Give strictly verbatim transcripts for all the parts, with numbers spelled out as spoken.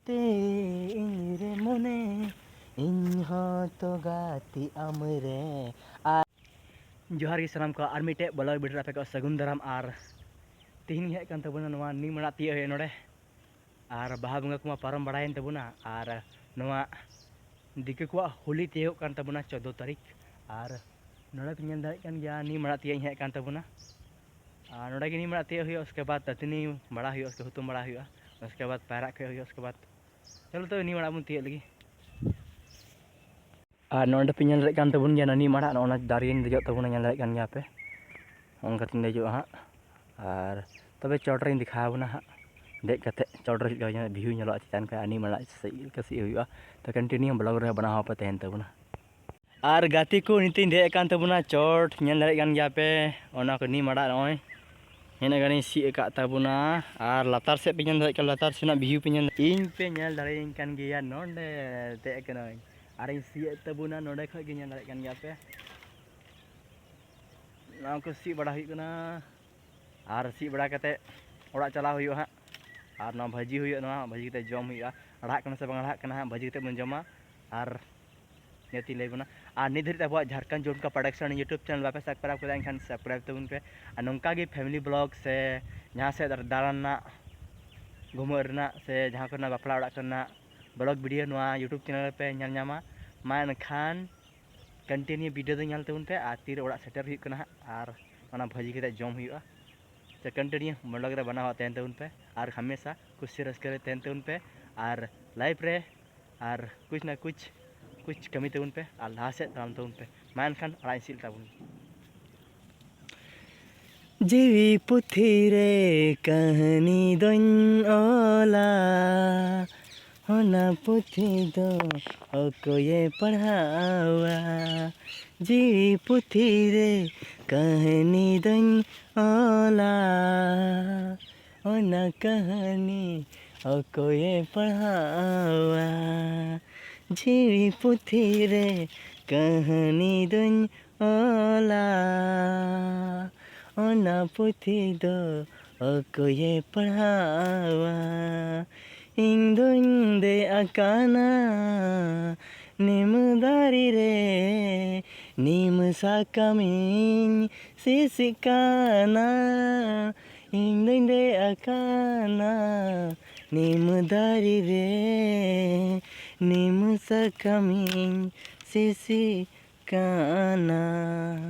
ᱛᱮ ᱤᱧ ᱨᱮ ᱢᱚᱱᱮ, ᱤᱧ ᱦᱚᱸ ᱛᱚ ᱜᱟᱛᱮ ᱟᱢ ᱨᱮ᱾ ᱟᱨ ᱡᱚᱦᱟᱨ ᱜᱮ ᱥᱟᱱᱟᱢ ᱠᱚ, ᱟᱨ ᱢᱤᱫᱴᱮᱡ vlog video ᱨᱮ ᱟᱯᱮ ᱠᱚ ᱥᱟᱹᱜᱩᱱ ᱫᱟᱨᱟᱢ᱾ ᱟᱨ ᱛᱮᱦᱮᱧ ᱦᱮᱡ ᱠᱟᱱ ᱛᱟᱵᱚᱱᱟ ᱱᱚᱣᱟ ᱱᱤᱢ ᱟᱲᱟᱜ ᱛᱤᱭᱳᱜ ᱦᱩᱭᱩᱜᱼᱟ ᱱᱚᱰᱮ᱾ ᱟᱨ ᱵᱟᱦᱟ ᱵᱚᱸᱜᱟ ᱠᱚᱢᱟ ᱯᱟᱨᱚᱢ ᱵᱟᱲᱟᱭᱮᱱ ᱛᱟᱵᱚᱱᱟ, ᱟᱨ ᱱᱚᱣᱟ ᱫᱤᱠᱩ ᱠᱚᱣᱟᱜ ᱦᱳᱞᱤ ᱛᱤᱭᱳᱜ ᱠᱟᱱ ᱛᱟᱵᱚᱱᱟ ᱪᱳᱫᱽᱫᱳ ᱛᱟᱹᱨᱤᱠᱷ᱾ ᱟᱨ ᱱᱚᱰᱮ ᱯᱮ ᱧᱮᱞ ᱫᱟᱲᱮᱭᱟᱜ ᱠᱟᱱ ᱜᱮᱭᱟ, ᱱᱤᱢ ᱟᱲᱟᱜ ᱛᱤᱭᱳᱜ ᱤᱧ ᱦᱮᱡ ᱠᱟᱱ ᱛᱟᱵᱚᱱᱟ᱾ ᱟᱨ ᱱᱚᱰᱮ ᱜᱮ ᱱᱤᱢ ᱟᱲᱟᱜ ᱛᱤᱭᱳᱜ ᱦᱩᱭᱩᱜᱼᱟ, ᱩᱥᱠᱮ ᱵᱟᱫ ᱫᱟᱹᱛᱟᱹᱱᱤ ᱵᱟᱲᱟ ᱦᱩᱭᱩᱜᱼᱟ, ᱩᱥᱠᱮ ᱦᱩᱛᱩᱢ ᱵᱟᱲᱟ ᱦᱩᱭᱩᱜᱼᱟ, ᱩᱥᱠᱮ ᱵᱟᱫ ᱯᱟᱭᱨᱟᱜ ᱠᱚ ᱦᱩᱭᱩᱜᱼᱟ, ᱩᱥᱠᱮ ᱵᱟᱫ ᱪᱚᱞᱚ ᱛᱚᱵᱮ ᱱᱤᱢ ᱟᱲᱟᱜ ᱵᱚᱱ ᱛᱤᱭᱳᱜ ᱞᱮᱜᱮ᱾ ᱟᱨ ᱱᱚᱰᱮ ᱯᱮ ᱧᱮᱞ ᱫᱟᱲᱮᱭᱟᱜ ᱠᱟᱱ ᱛᱟᱵᱚᱱ ᱜᱮᱭᱟ, ᱱᱚᱣᱟ ᱱᱤᱢ ᱟᱲᱟᱜ ᱱᱚᱜᱼᱚ ᱱᱟ ᱫᱟᱨᱮ ᱨᱤᱧ ᱫᱮᱡᱚᱜ ᱛᱟᱵᱚᱱᱟ, ᱧᱮᱞ ᱫᱟᱲᱮᱭᱟᱜ ᱠᱟᱱ ᱜᱮᱭᱟ ᱯᱮ᱾ ᱚᱱᱠᱟᱛᱤᱧ ᱫᱮᱡᱚᱜᱼᱟ ᱦᱟᱸᱜ᱾ ᱟᱨ ᱛᱚᱵᱮ ᱪᱚᱴ ᱨᱤᱧ ᱫᱮᱠᱷᱟᱣ ᱟᱵᱚᱱᱟ ᱦᱟᱸᱜ, ᱫᱮᱡ ᱠᱟᱛᱮ ᱪᱚᱴ ᱨᱮ ᱪᱮᱫ ᱞᱮᱠᱟ view ᱧᱮᱞᱚᱜᱼᱟ ᱪᱮᱛᱟᱱ ᱠᱷᱚᱱ, ᱟᱨ ᱱᱤᱢ ᱟᱲᱟᱜ ᱪᱮᱫ ᱞᱮᱠᱟ ᱥᱤᱫ ᱦᱩᱭᱩᱜᱼᱟ᱾ ᱛᱚ continue vlog ᱨᱮ ᱵᱮᱱᱟᱣ ᱟᱯᱮ ᱛᱟᱦᱮᱱ ᱛᱟᱵᱚᱱᱟ᱾ ᱟᱨ ᱜᱟᱛᱮ ᱠᱚ, ᱱᱤᱛᱚᱜ ᱤᱧ ᱫᱮᱡ ᱟᱠᱟᱱ ᱛᱟᱵᱚᱱᱟ ᱪᱚᱴ, ᱧᱮᱞ ᱫᱟᱲᱮᱭᱟᱜ ᱠᱟᱱ ᱜᱮᱭᱟ ᱯᱮ ᱚᱱᱟ ᱠᱚ ᱱᱤᱢ ᱟᱲᱟᱜ ᱱᱚᱜᱼᱚᱭ᱾ ᱤᱱᱟᱹᱜ ᱜᱟᱱᱤᱧ ᱥᱤᱫ ᱟᱠᱟᱫ ᱛᱟᱵᱚᱱᱟ᱾ ᱟᱨ ᱞᱟᱛᱟᱨ ᱥᱮᱫ ᱯᱮ ᱧᱮᱞ ᱫᱟᱲᱮᱭᱟᱜ ᱠᱟᱱᱟ, ᱞᱟᱛᱟᱨ ᱥᱮᱱᱟᱜ view ᱯᱮ ᱧᱮᱞ, ᱤᱧ ᱯᱮ ᱧᱮᱞ ᱫᱟᱲᱮᱭᱟᱹᱧ ᱠᱟᱱ ᱜᱮᱭᱟ, ᱱᱚᱰᱮ ᱫᱮᱡ ᱟᱠᱟᱱᱟᱹᱧ᱾ ᱟᱨᱤᱧ ᱥᱤᱭᱮᱫ ᱛᱟᱵᱚᱱᱟ, ᱱᱚᱰᱮ ᱠᱷᱚᱡ ᱜᱮ ᱧᱮᱞ ᱫᱟᱲᱮᱭᱟᱜ ᱠᱟᱱ ᱜᱮᱭᱟ ᱯᱮ᱾ ᱱᱚᱣᱟ ᱠᱚ ᱥᱤ ᱵᱟᱲᱟ ᱦᱩᱭᱩᱜ ᱠᱟᱱᱟ᱾ ᱟᱨ ᱥᱤ ᱵᱟᱲᱟ ᱠᱟᱛᱮ ᱚᱲᱟᱜ ᱪᱟᱞᱟᱣ ᱦᱩᱭᱩᱜᱼᱟ ᱦᱟᱸᱜ᱾ ᱟᱨ ᱱᱚᱣᱟ ᱵᱷᱟᱹᱡᱤ ᱦᱩᱭᱩᱜᱼᱟ, ᱱᱚᱣᱟ ᱵᱷᱟᱹᱡᱤ ᱠᱟᱛᱮ ᱡᱚᱢ ᱦᱩᱭᱩᱜᱼᱟ᱾ ᱟᱲᱟᱜ ᱠᱟᱱᱟ ᱥᱮ ᱵᱟᱝ ᱟᱲᱟᱜ ᱠᱟᱱᱟ ᱦᱟᱸᱜ, ᱵᱷᱟᱹᱡᱤ ᱠᱟᱛᱮ ᱵᱚᱱ ᱡᱚᱢᱟ᱾ ᱟᱨ ᱱᱤᱭᱟᱹᱛᱤᱧ ᱞᱟᱹᱭ ᱵᱚᱱᱟ᱾ ᱟᱨ ᱱᱤᱛ ᱫᱷᱟᱹᱨᱤᱡ ᱛᱮ ᱟᱵᱚᱣᱟᱜ ᱡᱷᱟᱲᱠᱷᱚᱸᱰ ᱡᱚᱱᱠᱟ production YouTube channel ᱵᱟᱯᱮ subscribe ᱠᱟᱫᱟ, ᱮᱱᱠᱷᱟᱱ subscribe ᱛᱟᱵᱚᱱ ᱯᱮ᱾ ᱟᱨ ᱱᱚᱝᱠᱟ ᱜᱮ family vlog ᱥᱮ ᱡᱟᱦᱟᱸ ᱥᱮᱫ ᱫᱟᱬᱟᱱ ᱨᱮᱱᱟᱜ, ᱜᱷᱩᱢᱟᱹᱜ ᱨᱮᱱᱟᱜ ᱥᱮ ᱡᱟᱦᱟᱸ ᱠᱚᱨᱮᱱᱟᱜ ᱵᱟᱯᱞᱟ ᱚᱲᱟᱜ ᱠᱚᱨᱮᱱᱟᱜ vlog video ᱱᱚᱣᱟ YouTube channel ᱨᱮᱯᱮ ᱧᱮᱞ ᱧᱟᱢᱟ᱾ ᱢᱟ ᱮᱱᱠᱷᱟᱱ continue video ᱫᱚ ᱧᱮᱞ ᱛᱟᱵᱚᱱ ᱯᱮ ᱟᱨ ᱛᱤᱨᱮ ᱚᱲᱟᱜ ᱥᱮᱴᱮᱨ ᱦᱩᱭᱩᱜ ᱠᱟᱱᱟ ᱦᱟᱸᱜ ᱟᱨ ᱚᱱᱟ ᱵᱷᱟᱹᱡᱤ ᱠᱟᱛᱮ ᱡᱚᱢ ᱦᱩᱭᱩᱜᱼᱟ᱾ ᱛᱚ continue vlog ᱨᱮ ᱵᱮᱱᱟᱣ ᱛᱟᱦᱮᱱ ᱛᱟᱵᱚᱱ ᱯᱮ ᱟᱨ ᱦᱟᱢᱮᱥᱟ ᱠᱩᱥᱤ ᱨᱟᱹᱥᱠᱟᱹ ᱨᱮ ᱛᱟᱦᱮᱱ ᱛᱟᱵᱚᱱ ᱯᱮ ᱟᱨ life ᱨᱮ ᱟᱨ ᱠᱩᱪ ᱱᱟ ᱠᱩᱪ, ᱠᱩᱪ ᱠᱟᱹᱢᱤ ᱛᱟᱵᱚᱱ ᱯᱮ ᱟᱨ ᱞᱟᱦᱟ ᱥᱮᱫ ᱛᱟᱲᱟᱢ ᱛᱟᱵᱚᱱ ᱯᱮ᱾ ᱢᱟ ᱮᱱᱠᱷᱟᱱ ᱟᱲᱟᱜ ᱤᱧ ᱥᱤᱫ ᱛᱟᱵᱚᱱ᱾ ᱡᱤᱣᱤ ᱯᱩᱛᱷᱤ ᱨᱮ ᱠᱟᱹᱦᱱᱤ ᱫᱚᱧ ᱚᱞᱟ, ᱚᱱᱟ ᱯᱩᱛᱷᱤ ᱫᱚ ᱚᱠᱚᱭᱮ ᱯᱟᱲᱦᱟᱣᱟ? ᱡᱤᱣᱤ ᱯᱩᱛᱷᱤ ᱨᱮ ᱠᱟᱹᱦᱱᱤ ᱫᱚᱧ ᱚᱞᱟ, ᱚᱱᱟ ᱠᱟᱹᱦᱱᱤ ᱚᱠᱚᱭᱮ ᱯᱟᱲᱦᱟᱣᱟ? ᱡᱤᱣᱤ ᱯᱩᱛᱷᱤ ᱨᱮ ᱠᱟᱹᱦᱱᱤ ᱫᱚᱧ ᱚᱞᱟ, ᱚᱱᱟ ᱯᱩᱛᱷᱤ ᱫᱚ ᱚᱠᱚᱭᱮ ᱯᱟᱲᱦᱟᱣᱟ? ᱤᱧ ᱫᱩᱧ ᱫᱮᱡ ᱟᱠᱟᱱᱟ ᱱᱤᱢ ᱫᱟᱨᱮ ᱨᱮ, ᱱᱤᱢ ᱥᱟᱠᱟᱢᱤᱧ ᱥᱤᱥᱤᱜ ᱠᱟᱱᱟ᱾ ᱤᱧ ᱫᱩᱧ ᱫᱮᱡ ᱟᱠᱟᱱᱟ ᱱᱤᱢ ᱫᱟᱨᱮ ᱨᱮ, ᱱᱤᱢ ᱥᱟᱠᱟᱢᱤᱧ ᱥᱤᱥᱤᱜ ᱠᱟᱱᱟ᱾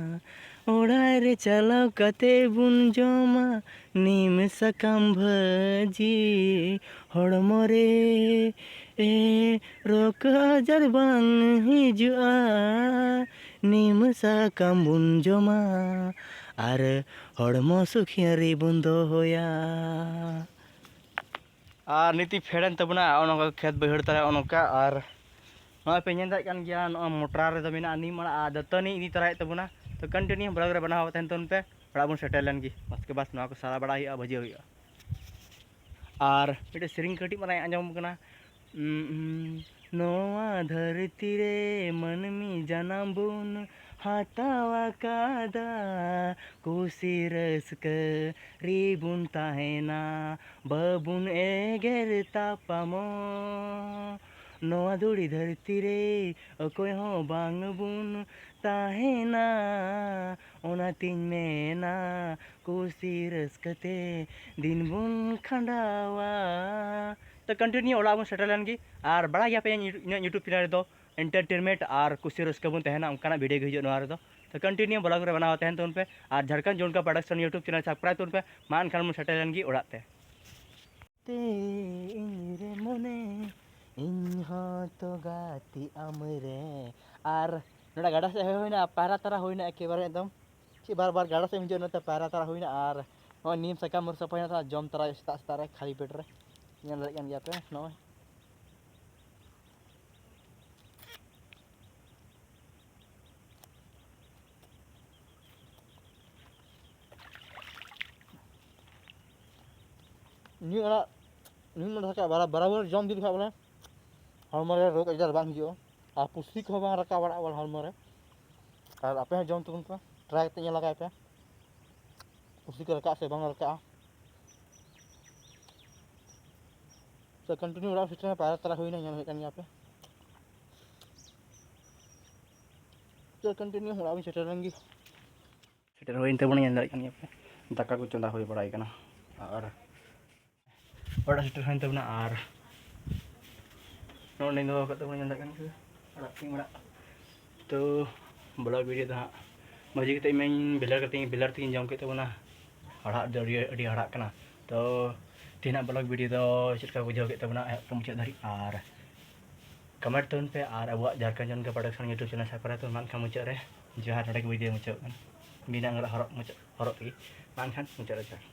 ᱚᱲᱟᱜ ᱨᱮ ᱪᱟᱞᱟᱣ ᱠᱟᱛᱮ ᱵᱚᱱ ᱡᱚᱢᱟ ᱱᱤᱢ ᱥᱟᱠᱟᱢ ᱵᱷᱟᱹᱡᱤ᱾ ᱦᱚᱲᱢᱚ ᱨᱮ ᱮ ᱨᱳᱜᱽ ᱟᱡᱟᱨ ᱵᱟᱝ ᱦᱤᱡᱩᱜᱼᱟ᱾ ᱱᱤᱢ ᱥᱟᱠᱟᱢ ᱵᱚᱱ ᱡᱚᱢᱟ ᱟᱨ ᱦᱚᱲᱢᱚ ᱥᱩᱠᱷᱤᱭᱟᱹᱨᱤ ᱵᱚᱱ ᱫᱚᱦᱚᱭᱟ᱾ ᱟᱨ ᱱᱤᱛ ᱤᱧ ᱯᱷᱮᱰ ᱮᱱ ᱛᱟᱵᱚᱱᱟ ᱱᱚᱜᱼᱚ ᱱᱚᱝᱠᱟ ᱠᱷᱮᱛ ᱵᱟᱹᱭᱦᱟᱹᱲ ᱛᱟᱞᱟ, ᱱᱚᱜᱼᱚ ᱱᱚᱝᱠᱟ᱾ ᱟᱨ ᱱᱚᱜᱼᱚᱭ ᱯᱮ ᱧᱮᱞ ᱫᱟᱲᱮᱭᱟᱜ ᱠᱟᱱ ᱜᱮᱭᱟ, ᱱᱚᱜᱼᱚᱭ ᱢᱚᱴᱨᱟ ᱨᱮᱫᱚ ᱢᱮᱱᱟᱜᱼᱟ ᱱᱤᱢ ᱟᱲᱟᱜ ᱟᱨ ᱫᱟᱹᱛᱟᱹᱱᱤ ᱤᱫᱤ ᱛᱚᱨᱟᱭᱮᱫ ᱛᱟᱵᱚᱱᱟ᱾ ᱛᱚ continue vlog ᱨᱮ ᱵᱮᱱᱟᱣ ᱛᱟᱦᱮᱱ ᱛᱟᱵᱚᱱ ᱯᱮ᱾ ᱚᱲᱟᱜ ᱵᱚᱱ ᱥᱮᱴᱮᱨ ᱞᱮᱱ ᱜᱮ, ᱵᱟᱥᱠᱮ ᱵᱟᱥ ᱱᱚᱣᱟ ᱠᱚ ᱥᱟᱞᱟ ᱵᱟᱲᱟ ᱦᱩᱭᱩᱜᱼᱟ, ᱵᱷᱟᱹᱡᱤ ᱦᱩᱭᱩᱜᱼᱟ᱾ ᱟᱨ ᱢᱤᱫᱴᱮᱡ ᱥᱮᱨᱮᱧ ᱠᱟᱹᱴᱤᱡ ᱢᱟᱨᱟᱝ ᱟᱸᱡᱚᱢ ᱠᱟᱱᱟ᱾ ᱩᱸ, ᱩᱸ, ᱱᱚᱣᱟ ᱫᱷᱟᱹᱨᱛᱤ ᱨᱮ ᱢᱟᱹᱱᱢᱤ ᱡᱟᱱᱟᱢ ᱵᱚᱱ ᱦᱟᱛᱟᱣ ᱟᱠᱟᱫᱟ, ᱠᱩᱥᱤ ᱨᱟᱹᱥᱠᱟᱹ ᱨᱮᱵᱚᱱ ᱛᱟᱦᱮᱱᱟ, ᱵᱟᱵᱚᱱ ᱮᱜᱮᱨ ᱛᱟᱯᱟᱢᱚᱜ᱾ ᱱᱚᱣᱟ ᱫᱷᱩᱲᱤ ᱫᱷᱟᱹᱨᱛᱤ ᱨᱮ ᱚᱠᱚᱭ ᱦᱚᱸ ᱵᱟᱝ ᱵᱚᱱ ᱛᱟᱦᱮᱱᱟ, ᱚᱱᱟᱛᱤᱧ ᱢᱮᱱᱟ ᱠᱩᱥᱤ ᱨᱟᱹᱥᱠᱟᱹ ᱛᱮ ᱫᱤᱱ ᱵᱚᱱ ᱠᱷᱟᱸᱰᱟᱣᱟ᱾ ᱛᱚ continue ᱚᱲᱟᱜ ᱵᱚᱱ ᱥᱮᱴᱮᱨ ᱞᱮᱱ ᱜᱮ, ᱟᱨ ᱵᱟᱲᱟᱭ ᱜᱮᱭᱟᱯᱮ ᱤᱧᱟᱹᱜ YouTube channel ᱨᱮᱫᱚ entertainment ᱟᱨ ᱠᱩᱥᱤ ᱨᱟᱹᱥᱠᱟᱹ ᱵᱚᱱ ᱛᱟᱦᱮᱱᱟ, ᱚᱱᱠᱟᱱᱟᱜ video ᱜᱮ ᱦᱤᱡᱩᱜᱼᱟ ᱱᱚᱣᱟ ᱨᱮᱫᱚ᱾ ᱛᱚ continue vlog ᱨᱮ ᱵᱮᱱᱟᱣ ᱛᱟᱦᱮᱱ ᱛᱟᱵᱚᱱ ᱯᱮ, ᱟᱨ Jharkhand ᱡᱚᱱᱠᱟ production YouTube channel subscribe ᱛᱟᱵᱚᱱ ᱯᱮ᱾ ᱢᱟ ᱮᱱᱠᱷᱟᱱ ᱵᱚᱱ ᱥᱮᱴᱮᱨ ᱞᱮᱱ ᱜᱮ ᱚᱲᱟᱜ ᱛᱮ᱾ ᱛᱮ ᱤᱧ ᱨᱮ ᱢᱚᱱᱮ, ᱤᱧ ᱦᱚᱸ ᱛᱚ ᱜᱟᱛᱮ ᱟᱢ ᱨᱮ᱾ ᱟᱨ ᱱᱚᱰᱮ ᱜᱟᱰᱟ ᱥᱮᱫ ᱦᱮᱡ ᱦᱩᱭᱱᱟ, ᱯᱟᱭᱨᱟ ᱛᱟᱨᱟ ᱦᱩᱭᱱᱟ ᱮᱠᱮᱵᱟᱨᱮ ᱮᱠᱫᱚᱢ᱾ ᱪᱮᱫ ᱵᱟᱨ ᱵᱟᱨ ᱜᱟᱰᱟ ᱥᱮᱫ ᱮᱢ ᱦᱤᱡᱩᱜᱼᱟ, ᱱᱚᱛᱮ ᱯᱟᱭᱨᱟ ᱛᱟᱨᱟ ᱦᱩᱭᱱᱟ᱾ ᱟᱨ ᱱᱚᱜᱼᱚᱭ ᱱᱤᱢ ᱥᱟᱠᱟᱢ ᱵᱚᱱ ᱥᱟᱯᱷᱟᱭᱟ, ᱛᱷᱚᱲᱟ ᱡᱚᱢ ᱛᱟᱨᱟ ᱦᱩᱭᱩᱜᱼᱟ ᱥᱮᱛᱟᱜ ᱥᱮᱛᱟᱜ ᱨᱮ ᱠᱷᱟᱹᱞᱤ ᱯᱮᱴ ᱨᱮ᱾ ᱧᱮᱞ ᱫᱟᱲᱮᱭᱟᱜ ᱠᱟᱱ ᱜᱮᱭᱟ ᱯᱮ ᱱᱚᱜᱼᱚᱭ᱾ ᱱᱤᱢ ᱟᱲᱟᱜ, ᱱᱤᱢ ᱟᱲᱟᱜ ᱵᱟᱨᱟ-, ᱵᱟᱨᱟᱵᱚᱨ ᱡᱚᱢ ᱤᱫᱤ ᱞᱮᱠᱷᱟᱡ ᱵᱚᱞᱮ ᱦᱚᱲᱢᱚ ᱨᱮ ᱨᱳᱜᱽ ᱟᱡᱟᱨ ᱵᱟᱝ ᱦᱤᱡᱩᱜᱼᱟ᱾ ᱟᱨ ᱯᱩᱥᱨᱤ ᱠᱚᱦᱚᱸ ᱵᱟᱝ ᱨᱟᱠᱟᱵ ᱵᱟᱲᱟᱜᱼᱟ ᱵᱚᱞᱮ ᱦᱚᱲᱢᱚ ᱨᱮ᱾ ᱟᱨ ᱟᱯᱮ ᱦᱚᱸ ᱡᱚᱢ ᱛᱟᱵᱚᱱ ᱯᱮ, try ᱠᱟᱛᱮ ᱧᱮᱞ ᱞᱟᱜᱟᱭ ᱯᱮ, ᱯᱩᱥᱨᱤ ᱠᱚ ᱨᱟᱠᱟᱵ ᱥᱮ ᱵᱟᱝ ᱨᱟᱠᱟᱵᱼᱟ᱾ ᱛᱚ continue ᱚᱲᱟᱜ ᱥᱮᱴᱮᱨ ᱯᱟᱭᱨᱟ ᱛᱟᱨᱟ ᱦᱩᱭᱱᱟ, ᱧᱮᱞ ᱦᱩᱭᱩᱜ ᱠᱟᱱ ᱜᱮᱭᱟ ᱯᱮ᱾ ᱛᱚ continue ᱚᱲᱟᱜ ᱵᱚᱱ ᱥᱮᱴᱮᱨ ᱞᱮᱱ ᱜᱮ᱾ ᱥᱮᱴᱮᱨ ᱦᱩᱭᱮᱱ ᱛᱟᱵᱚᱱᱟ, ᱧᱮᱞ ᱫᱟᱲᱮᱭᱟᱜ ᱠᱟᱱ ᱜᱮᱭᱟ ᱯᱮ, ᱫᱟᱠᱟ ᱠᱚ ᱪᱚᱸᱫᱟ ᱦᱩᱭ ᱵᱟᱲᱟᱭ ᱠᱟᱱᱟ᱾ ᱟᱨ ᱚᱲᱟᱜ ᱥᱮᱴᱮᱨ ᱦᱩᱭᱮᱱ ᱛᱟᱵᱚᱱᱟ᱾ ᱟᱨ ᱱᱚᱰᱮ ᱫᱚᱦᱚ ᱠᱟᱜ ᱛᱟᱵᱚᱱᱟ, ᱧᱮᱞ ᱫᱟᱲᱮᱭᱟᱜ ᱠᱟᱱ ᱜᱮᱭᱟ ᱯᱮ, ᱟᱲᱟᱜ ᱥᱤᱢ ᱟᱲᱟᱜ᱾ ᱛᱚ vlog video ᱫᱚ ᱦᱟᱸᱜ ᱵᱷᱟᱹᱡᱤ ᱠᱟᱛᱮ ᱤᱧ ᱵᱮᱞᱟᱨ ᱠᱟᱛᱮ, ᱵᱮᱞᱟᱨ ᱛᱮᱜᱮᱧ ᱡᱚᱢ ᱠᱮᱫ ᱛᱟᱵᱚᱱᱟ᱾ ᱦᱟᱲᱦᱟᱜ ᱫᱚ ᱟᱹᱰᱤ, ᱟᱹᱰᱤ ᱦᱟᱲᱦᱟᱜ ᱠᱟᱱᱟ᱾ ᱛᱚ ᱛᱮᱦᱮᱧᱟᱜ vlog video ᱫᱚ ᱪᱮᱫ ᱞᱮᱠᱟ ᱵᱩᱡᱷᱟᱹᱣ ᱠᱮᱫ ᱛᱟᱵᱚᱱᱟ ᱮᱦᱚᱵ ᱠᱷᱚᱱ ᱢᱩᱪᱟᱹᱫ ᱫᱷᱟᱹᱨᱤᱡ, ᱟᱨ comment ᱛᱟᱵᱚᱱ ᱯᱮ, ᱟᱨ ᱟᱵᱚᱣᱟᱜ ᱡᱷᱟᱲᱠᱷᱚᱸᱰ ᱡᱚᱱ ᱠᱮ production YouTube channel subscribe ᱛᱟᱵᱚᱱ ᱢᱟ᱾ ᱮᱱᱠᱷᱟᱱ ᱢᱩᱪᱟᱹᱫ ᱨᱮ ᱡᱚᱦᱟᱨ, ᱱᱚᱰᱮ ᱜᱮ video ᱢᱩᱪᱟᱹᱫ ᱠᱟᱱᱟ᱾ ᱵᱤᱱᱟ ᱟᱝᱨᱚᱜ ᱦᱚᱨᱚᱜ ᱢᱩᱪᱟᱹᱫ ᱦᱚᱨᱚᱜ ᱛᱮᱜᱮ, ᱢᱟ ᱮᱱᱠᱷᱟᱱ ᱢᱩᱪᱟᱹᱫ ᱨᱮ ᱡᱚᱦᱟᱨ᱾